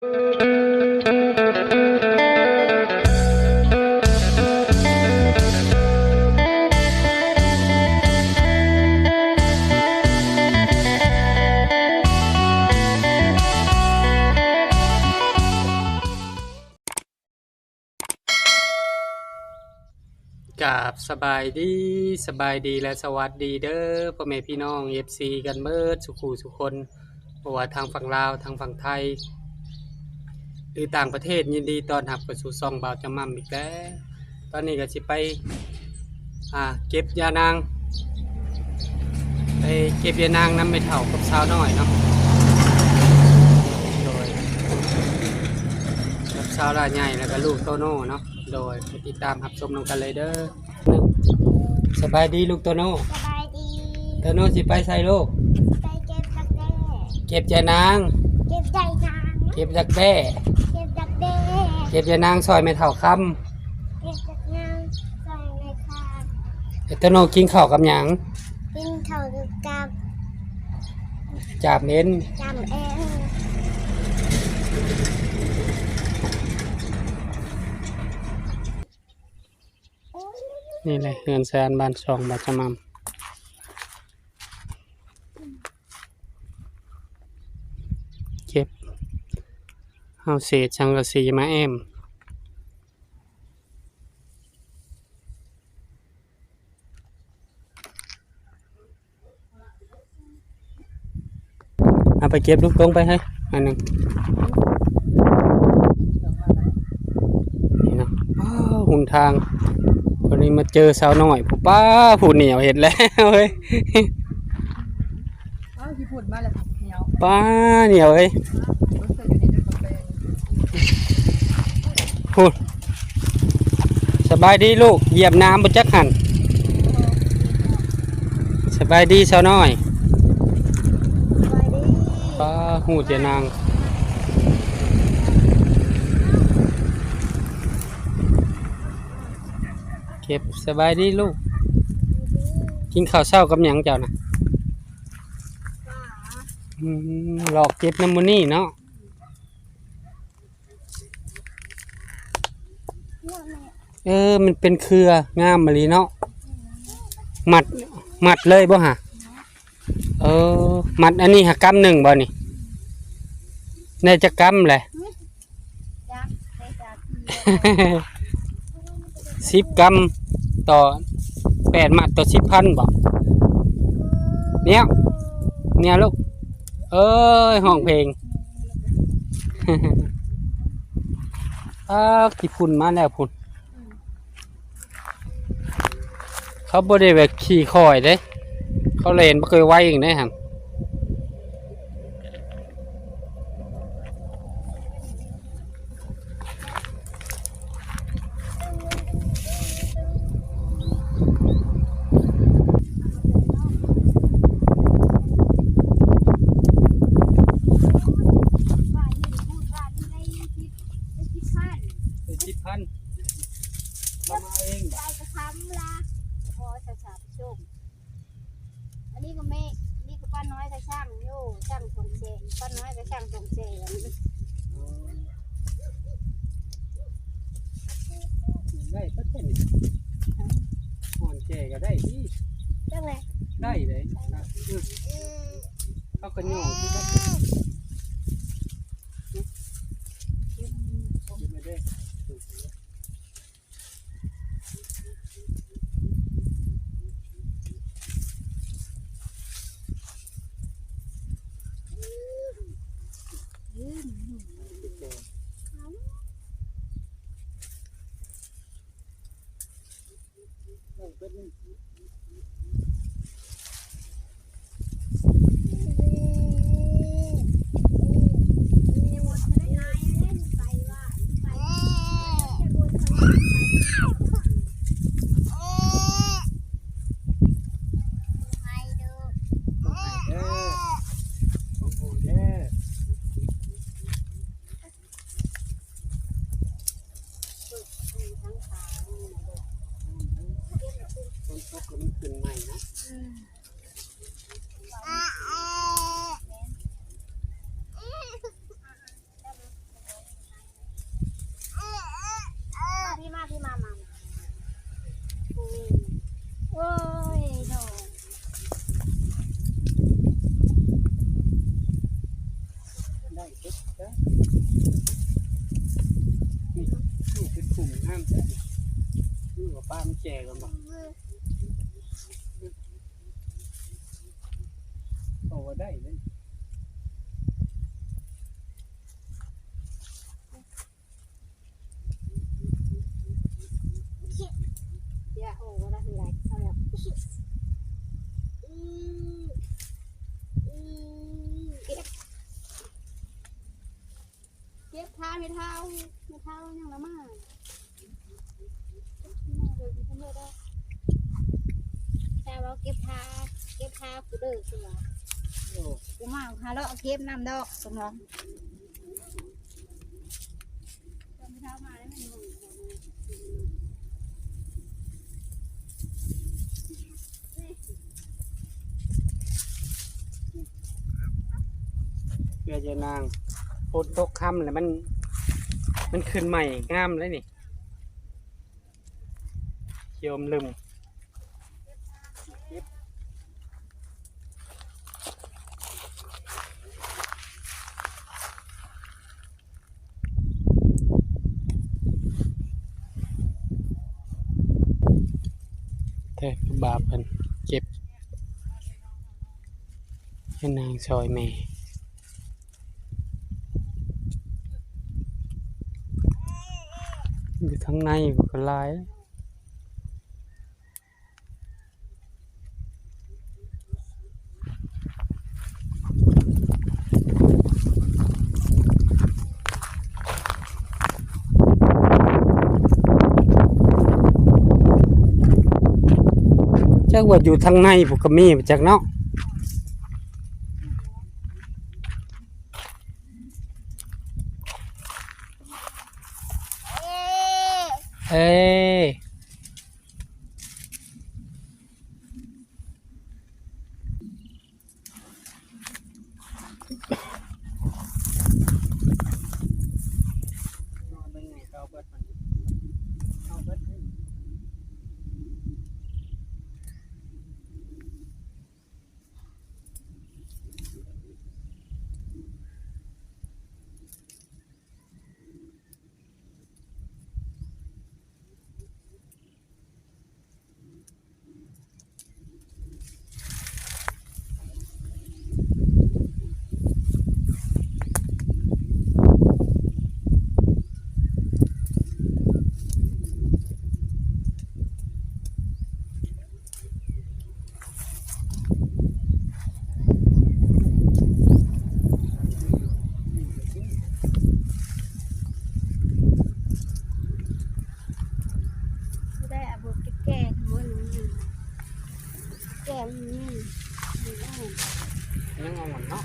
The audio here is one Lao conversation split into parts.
ກາບສະບາຍດີ, ສະບາຍດີ ແລະ ສະຫວັດດີເດີ ພໍ່ແມ່ພີ່ນ້ອງ ເອັຟຊີ ກັນເບິດສູ່ຄູ່ສູ່ຄົນ, ບໍ່ວ່າທາງຝັ່ງລາວ, ທາງຝັ່ງໄທ ຫຼື ຕ່າງປະເທດ, ຍິນດີຕ້ອນຮັບເຂົ້າສູ່ຊ່ອງບ່າວຈຳມ່ຳອີກແລ້ວ. ຕອນນີ້ກໍຊິໄປ ອ່າ ເກັບຢານາງ, ໄປເກັບຢານາງນຳແມ່ເຖົ້າກັບສາວນ້ອຍເນາະ, ໂດຍ ກັບສາວຫຼ້າໃຫຍ່ ແລ້ວກໍລູກໂຕໂນເນາະ. ໂດຍ ໄປຕິດຕາມຮັບຊົມນຳກັນເລີຍເດີ. ສະບາຍດີລູກໂຕໂນ. ສະບາຍດີ. ໂຕໂນຊິໄປໃສລູກ? ໄປເກັບດັກແດ້. ເກັບຢານາງ. ເກັບຢານາງ. ເກັບດັກແດ້. ເກັບດັກແດ້. ເກັບຢານາງຊ່ອຍແມ່ເຖົ້າຄຳ. ເກັບຢານາງຊ່ອຍແມ່ເຖົ້າຄຳ. ໂຕໂນກິນເຂົ້າກັບຫຍັງ? ກິນເຂົ້າກັບ ຈາມເອັນ. ຈາມເອັນ. ນີ້ແຫຼະເຮືອນຊານບ້ານຊ່ອງບ່າວຈຳມ່ຳ ເກັບເອົາເສດສັງກະສີມາແອ້ມ. ເອົາໄປເກັບລູກຕົງໄປໃຫ້ອັນໜຶ່ງ ນີ້ເນາະ. ອ້າວ ຫົນທາງ ວັນນີ້ມາເຈີສາວນ້ອຍ. ປ້າ ຜູ້ໜຽວເຮັດແລ້ວເອີຍ. ອ້າວ ຂີ້ຝຸ່ນມາແລ້ວ ໜຽວ. ປ້າ ໜຽວເອີຍ. ພຸ້ນ ສະບາຍດີລູກ, ຢຽບນ້ຳບໍ່ຈັກຫັ້ນ. ສະບາຍດີສາວນ້ອຍ. ສະບາຍດີ. ປ້າ ຮູ້ແຕ່ນາງ. ເກັບ. ສະບາຍດີລູກ. ກິນເຂົ້າເຊົ້າກັບຫຍັງເຈົ້ານະ? ອືມ ລອກເກັບນຳມື້ນີ້ເນາະ. ເອີ ມັນເປັນເຄືອງາມອີ່ຫຼີເນາະ. ມັດ ມັດເລີຍບໍ່ຫະ? ເອີ ມັດອັນນີ້ຫາກຳໜຶ່ງບໍ່ນີ້? ໄດ້ຈັກກຳແຫຼະ? ສິບກຳຕໍ່ແປດມັດຕໍ່ສິບພັນບໍ່? ແນວ ແນວລູກ ເອີຍ ຮ້ອງເພງ. ອ້າວ ຂີ້ຝຸ່ນມາແລ້ວພຸ້ນ. ເຂົາບໍ່ໄດ້ແບບຂີ່ຄ່ອຍເດ້ ເຂົາແລ່ນບໍ່ເຄີຍໄວເອງເດ້ຫັ້ນ. ເປັນສິບພັນ ເຂົາມາເອົາເອງບໍ່? ໄດ້ກະຄຳລະ ພໍສະສາມຊົມ. ອັນນີ້ກໍແມ່ ນີ້ກໍປ້ານ້ອຍກໍຊ່າງຢູ່ ຊ່າງສອງແສນ ປ້ານ້ອຍກໍຊ່າງສອງແສນ. ໄດ້ປະເທດນີ້ ອ່ອນແກ່ກໍໄດ້ຕິ ຈັ່ງໃດ ໄດ້ເດ້. ເອີ ເຂົາກໍຍ້ອງຄືກັນ. ນີ້ ນີ້ເປັນຂຸມງາມແທ້ ນີ້ວ່າປາມັນແກ່ກ່ອນບໍ່ ເອົາວ່າໄດ້ເດ້. ເກັບ ເກັບຖ້າແມ່ເຖົ້າ ແມ່ເຖົ້າຍັງລະມາ ແຕ່ວ່າເກັບຖ້າ ເກັບຖ້າຜູ້ເດີຄືວ່າ ໂອ້ ບໍ່ມາຫາເລາະເກັບນຳດອກ ສະໜອງ. ເພື່ອຈະນາງ ຝົນຕົກຄ່ຳແລ້ວມັນ ມັນຂຶ້ນໃໝ່ງາມເລີຍນີ້ ຂຽວອຳລຶ່ມ. ແທ້ ຜູ້ບ່າວເພິ່ນເກັບໃຫ້ນາງຊ່ອຍແມ່ ຢູ່ທາງໃນພຸ້ນກໍຫຼາຍ. ຈັກວ່າຢູ່ທາງໃນພຸ້ນກໍມີ ບໍ່ຈັກເນາະ. ເອີ. ໄດ້ເອົາບົດແກງ ແກງ ຍັງອ່ອນເນາະ.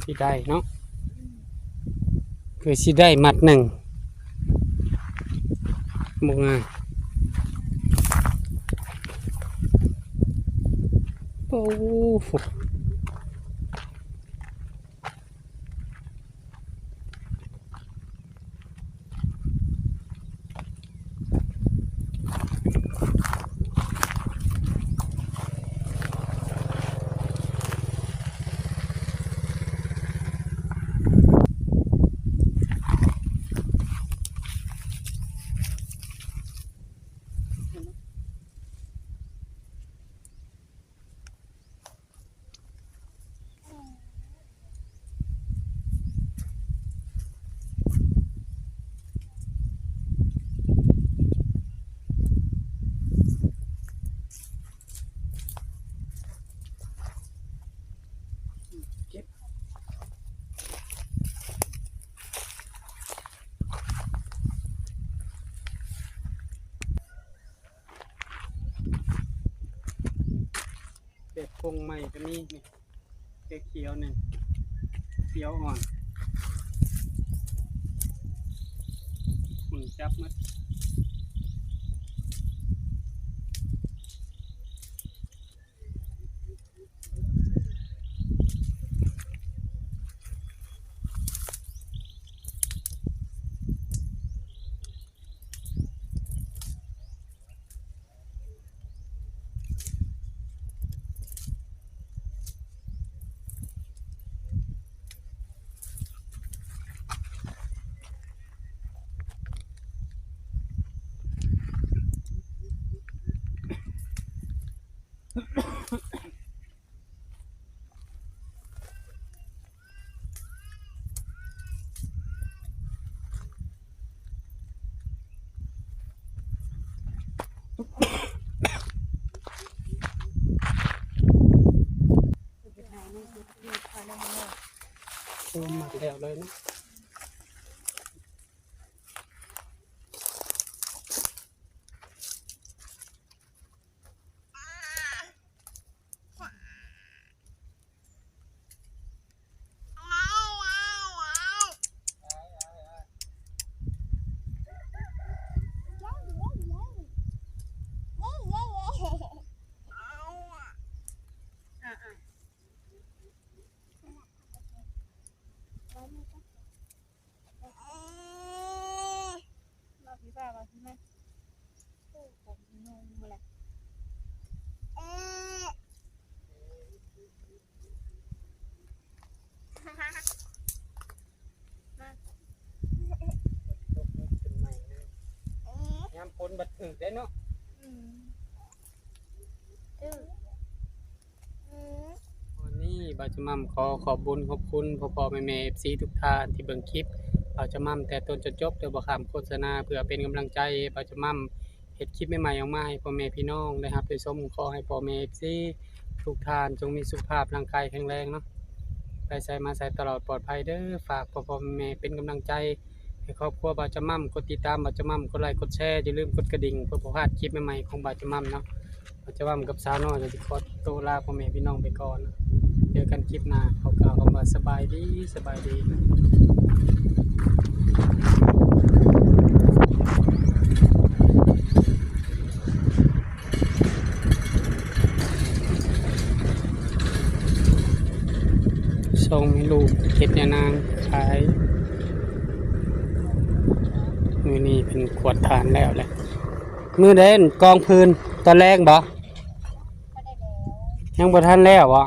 ຊິໄດ້ເນາະ ຄືຊິໄດ້ມັດໜຶ່ງ ບໍ່ງ່າຍ. ໂອ້. ເ ບກົງໃໝ່ກໍມີນີ້ ຂຽວໆ ນີ້ ຂຽວອ່ອນ ໝູນຈັບໝົດ. ໂອ້ ມັກແລ້ວເລີຍເນາະ. ຍາມຝົນບັດຖືກເດ້ເນາະ. ອືມ ຖືກ ອືມ. ວັນນີ້ບ່າວຈະໝ່ຳຂໍຂອບບຸນຂອບຄຸນພໍ່ໆແມ່ໆ ເອັຟຊີ ທຸກທ່ານທີ່ເບິ່ງຄລິບບ່າວຈະໝ່ຳແຕ່ຕົ້ນຈົນຈົບ ໂດຍບໍ່ຂ້າມໂຄສະນາ ເພື່ອເປັນກຳລັງໃຈໃຫ້ບ່າວຈະໝ່ຳເຮັດຄລິບໃໝ່ໆອອກມາໃຫ້ພໍ່ແມ່ພີ່ນ້ອງໄດ້ຮັບໄດ້ຊົມ. ຂໍໃຫ້ພໍ່ແມ່ ເອັຟຊີ ທຸກທ່ານຈົ່ງມີສຸຂະພາບຮ່າງກາຍແຂງແຮງເນາະ, ໄປໃສມາໃສຕະຫຼອດປອດໄພເດີ. ຝາກພໍ່ໆແມ່ໆເປັນກຳລັງໃຈ ໃຫ້ຄອບຄົວບ່າວຈະໝ່ຳ ກົດຕິດຕາມບ່າວຈະໝ່ຳ ກົດໄລກົດແຊ ຢ່າລືມກົດກະດິ່ງ ເພື່ອບໍ່ພາດຄລິບໃໝ່ໆຂອງບ່າວຈະໝ່ຳເນາະ. ບ່າວຈະໝ່ຳກັບສາວນ້ອຍກໍຊິຂໍໂຕລາພໍ່ແມ່ພີ່ນ້ອງໄປກ່ອນ. ເຈີກັນຄລິບໜ້າ. ຂໍກ່າວຄຳວ່າສະບາຍດີ, ສະບາຍດີ. ສອງແມ່ລູກເຮັດຍານາງຂາຍ. ມື້ນີ້ເພິ່ນກວດທານແລ້ວແຫຼະ. ມື້ໃດກອງຟືນ ຕອນແລງບໍ່? ຍັງບໍ່ທັນແລ້ວບໍ່?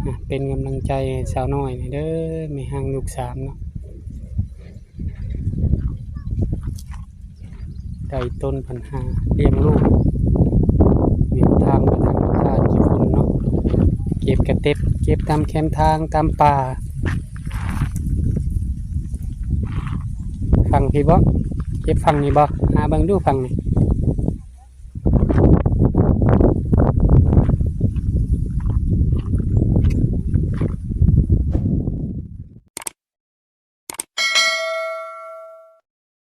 ອ່ະ ເປັນກຳລັງໃຈໃຫ້ສາວນ້ອຍແດ່ເດີ ແມ່ຮັງລູກສາມເນາະ. ໄດ້ຕົ້ນບັນຫາລ້ຽງລູກ ເປັນທາງໄປທາງທ່າຂີ້ຝຸ່ນເນາະ. ເກັບກະເຕັບ ເກັບຕາມແຄມທາງ ຕາມປ່າ. ຝັ່ງພີ້ບໍ່? ເກັບຝັ່ງນີ້ບໍ່? ຫາເບິ່ງດູຝັ່ງນີ້.